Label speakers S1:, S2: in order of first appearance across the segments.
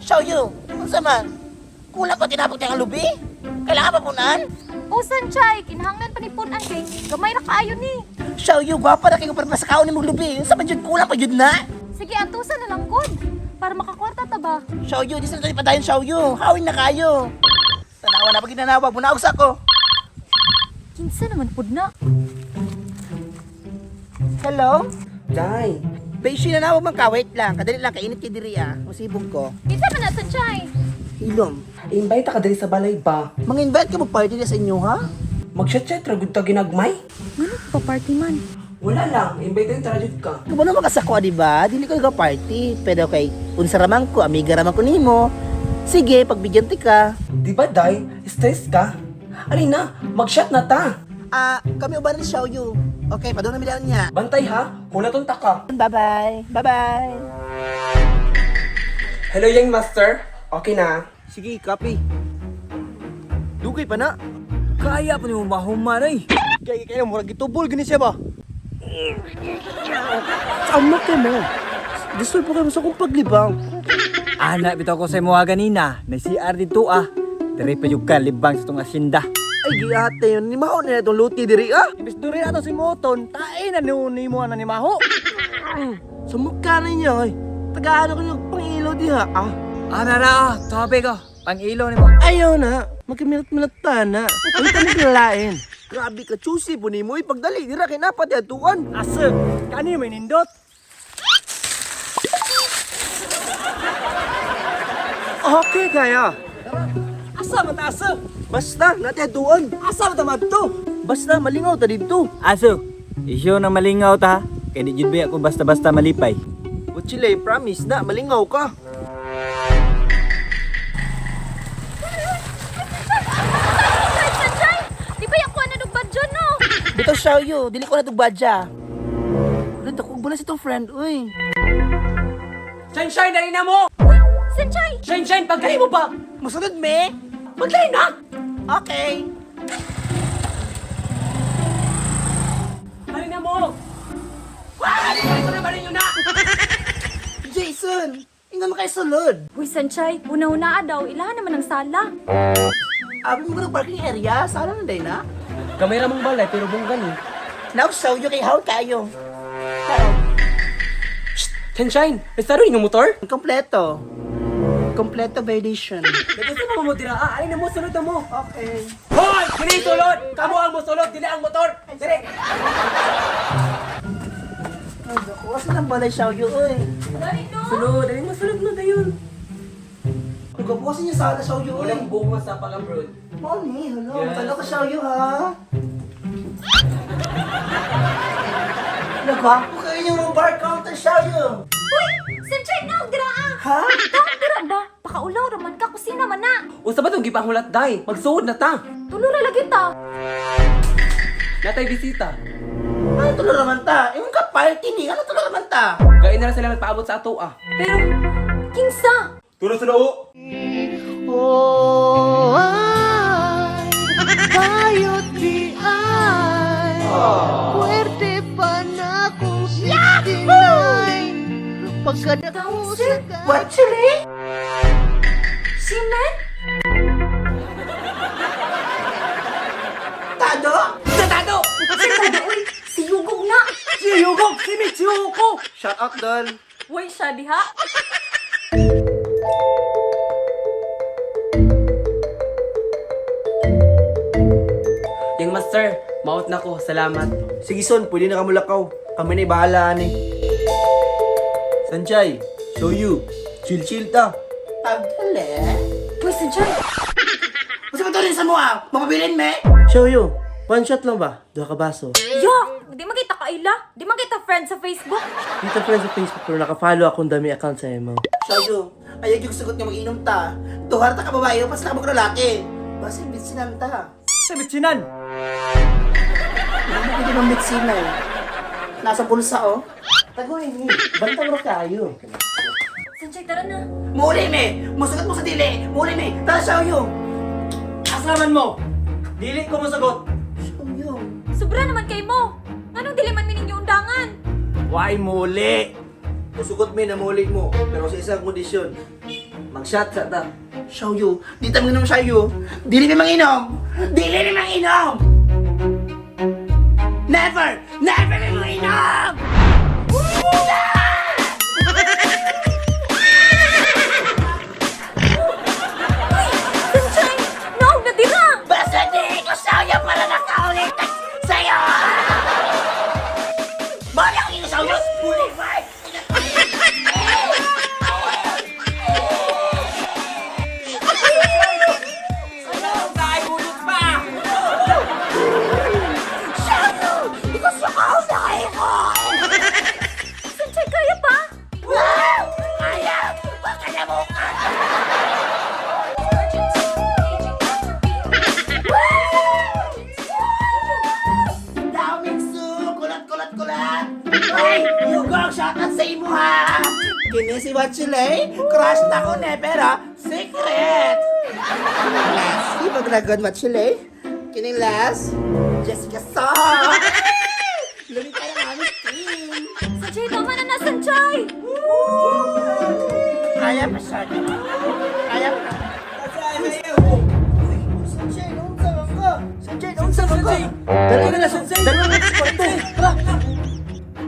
S1: Xiaoyu, unsa man? Kulang pa tinapok tayong lubi? Kailangan pa punan?
S2: O Sanchay, kinahanglan pa ni punan kay gamay ra kaayo ni.
S1: Xiaoyu, gwapa na kayo para sa kaon ni mong lubi. Unsa man jud kulang pa jud na?
S2: Sige, antusan na lang gud para makakwarta ta ba.
S1: Xiaoyu, di sa tayo padayon Xiaoyu. Hawin na kayo. Tanawa na pag ginanawag, munaog sa ako.
S2: Kinsa naman pud na?
S1: Hello?
S3: Day,
S1: Beshi na nawag man ka, wait lang. Kadali lang, kainit kay diri ah. Musibog ko.
S2: Kinsa man na Sanchay?
S1: Hilom.
S3: invite ka diri sa balay ba?
S1: Mang-invite ka mo party na sa inyo ha?
S3: Mag-chat-chat ra gud ta ginagmay.
S2: Ngano pa party man?
S3: Wala lang, invite tara jud ka.
S1: Kabalo makasakwa, di ba? Dili ko nag-party. Pero kay unsa raman ko, amiga raman ko nimo. Sige, pagbigyan ti ka.
S3: Di ba day, stress ka? Alin na, mag-chat na ta.
S1: Ah, kami uban ni Xiaoyu. Okay, padung na milaon niya.
S3: Bantay ha, hulaton ta ka.
S1: Bye-bye. Bye-bye.
S3: Hello, young master. Okay na.
S4: Sige, copy. Dugay pa na. Kaya pa nimo mahuman ay. Kaya kaya murag gitubol gini siya ba? Sama kay mo. Gusto po kayo sa akong paglibang.
S5: Ana bitaw ko sa imo ganina, na CR dito ah. Dire pa jud ka libang sa tong asyenda.
S4: Ay giate yun, ni maho na itong luti diri ah. Imbes diri ato si Moton, tae na ni mo ana ni Maho. Sa mukha ninyo ay. Tagaan ako yung pangilo diha ah.
S5: Ana ra ah, topic ko. Pang-ilo nimo.
S4: Ayaw na, magkamilat-milat pa na. Ang kami kilalain. Grabe ka, choosy po ni mo. Pagdali, dira kay napat yatuan.
S5: Asa, kani may nindot.
S4: Okay kaya.
S5: Asa man ta asa?
S4: Basta, natiatuan.
S5: Asa man ta madto?
S4: Basta, malingaw ta dito.
S5: Aso, isyo na malingaw ta. Kay di jud ba ako basta-basta malipay.
S4: Uchile, promise na, malingaw ka.
S2: Sanchay, Sanchay! Di ba yakuha na dug badyo no?
S1: Bitaw Xiaoyu, dili ko na tugbadya. Ulit ako, bulas itong friend, uy.
S3: Shine, dali na mo!
S2: Uy, Sanchay!
S3: Shine, shine, pagkali mo ba?
S1: Musunod me?
S3: Magdali na!
S1: Okay.
S3: Dali na mo! Wah! Dali na ba na?
S1: Jason, ingon mo kay sulod.
S2: Uy, Sanchay, una-una daw, ilahan naman ang sala.
S1: Abi mo ng parking area, sala na day na.
S3: Gamay ra mong balay pero bongga ni.
S1: Now Xiaoyu kay how kayo. Ciao.
S3: Shine, shine, may saro yung motor?
S1: Kompleto. Kompleto violation.
S3: Nagkasa mo mo dira ah, alin na mo sulod na mo.
S1: Okay.
S3: Hoy! Dili sulod! Kamo ang mosulod, dili ang motor! Dili!
S1: Ay, naku, asa nang balay Xiaoyu, uy.
S2: Dali no.
S3: Sulod, dali mo sulod mo dayon.
S1: Nagabukasin niya sala Xiaoyu, uy.
S3: Walang bunga sa pag-abroad.
S1: Mami, hello.
S3: Yes.
S1: Talo ko Xiaoyu, ha? Nagwapo kayo yung bar counter, Xiaoyu.
S2: Uy, Sanchay, naog dira ah.
S1: Ha?
S2: Naog dira ba? Pakaulaw raman ka, kusina man na.
S3: Usa ba tong gipahulat day? Magsuod na ta.
S2: Tulo ra lagi ta.
S3: Natay bisita.
S1: Ano tulo raman ta? Ingon ka party ni. Ano tulo raman ta?
S3: Gain na lang sila nagpaabot sa ato ah.
S2: Pero, kinsa?
S3: Tulo sa loo.
S6: Oh, ay, tayo't di ay, puwerte pa na kung 69. Pagkadakusig
S1: What, chili?
S2: Simen?
S1: Tado?
S3: Tatado!
S2: Tado, uy, si Yugog na.
S3: Si Yugog! Si Michiyoko!
S4: Shout out, dol.
S2: Uy, siya diha.
S3: Yang master, maot na ko. Salamat.
S4: Sige son, pwede na kamulakaw. Kami na bahala ani. Sanchay, show you. Chill chill ta.
S1: Pagdali.
S2: Uy, Sanchay.
S1: Gusto mo rin sa mo ah? Mapabilin me?
S4: Show you. One shot lang ba? Duha ka baso.
S2: Yak! Di man kita kaila. Di man kita friend sa Facebook.
S4: Dito friend sa Facebook pero nakafollow akong dami account sa emo.
S1: Xiaoyu, ayaw yung sugot nga mag-inom ta. Duhar ta ka babae, pas ka lalaki. Basta bitsinan ta.
S5: Sa bitsinan.
S1: Hindi mo pwede mang bitsinan. Nasa bulsa oh.
S4: Tagoy ni, bantang ra kayo.
S2: Sanchay, tara na.
S1: Muli me! Musugot mo sa dili! Muli me! Tara Xiaoyu!
S5: Asaman mo. Dili ko mosagot.
S1: Xiaoyu.
S2: Sobra naman kay mo. Nganong dili man mi ninyo undangan?
S5: Why muli?
S4: Musugot mi na muli mo, pero sa isang kondisyon.
S5: Mag-shot sa ta.
S1: Xiaoyu, di ta manginom Xiaoyu. Dili mi manginom. Dili mi manginom. Never! Never mi manginom!
S2: Sanchay, no, natira!
S1: Basta di ko Xiaoyu para nakaulit sa'yo! Bali ako yung Xiaoyu! Boulevard! Xiaoyu! Ikaw sukaw na kayo ko!
S2: Sanchay, kaya pa?
S1: Wow! Kaya! Baka na mo ka! Daming su! Kulat, kulat, kulat! Ay! Hugo, shoutout sa imo ha! Kini si Watchulay, crush na ko ne, pero secret! Last, di ba gragon Watchulay? Kini last, Jessica So! Lumit tayo ang aming team!
S2: Sanchay, tama na na, Sanchay!
S1: Kaya pa siya. Kaya pa.
S4: Sanchay, naunsa man ka? Sanchay, naunsa man ka? Dali na na, Sanchay! Dali na sa kwarto! Tara!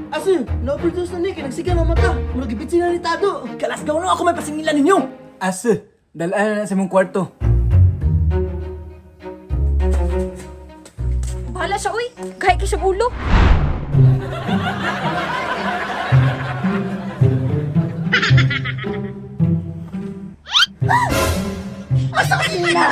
S4: Aso, na-overdose na ni, kay nagsiga na mata. Murag gibitsin na ni Tado.
S3: Kalas gaw no ako may pasingilan ninyo.
S5: Asa, dalaan na sa mong kwarto.
S2: Bahala siya, uy! Kahit kay siya ulo.
S1: Asa ko si Nina?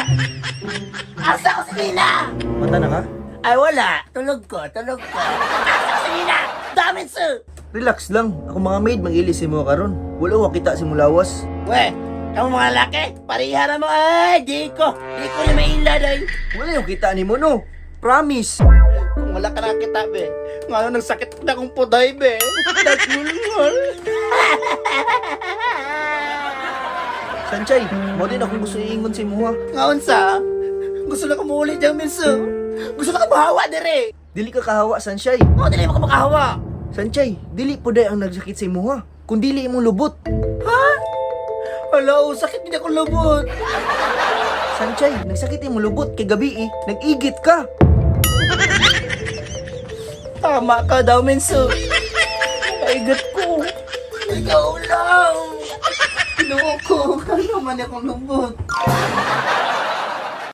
S1: Asa ko si Nina?
S4: Mata na ka?
S1: Ay wala. Tulog ko, tulog ko. Asa ko si Nina? Damn sir!
S4: Relax lang. Ako mga maid, mag-ilis mo karon. Wala ko kita si mulawas.
S1: We, kamu mga laki, pariha na mo. Ay, di ko. Di ko na mailad ay.
S4: Wala yung kita ni mo, no? Promise.
S1: Kung wala ka nakita, be. Ngano nagsakit na akong puday, be. Nagulngol.
S4: Sanchay, mo din akong gusto iingon sa imuha.
S1: Ngaon sa, gusto na kumulit diyang minso. Gusto na kumuhawa dire.
S4: Dili ka kahawa, Sanchay.
S1: Mo dili mo ka makahawa.
S4: Sanchay, dili po day ang nagsakit sa imuha. Kung dili imong lubot.
S1: Ha? Hala, oh, sakit din akong lubot.
S4: Sanchay, nagsakit imong lubot kay gabi eh. Nag-igit ka.
S1: Tama ka daw, Minso. Kaigat ko. Ikaw lang. Ginoo ko. Ano man akong lubot.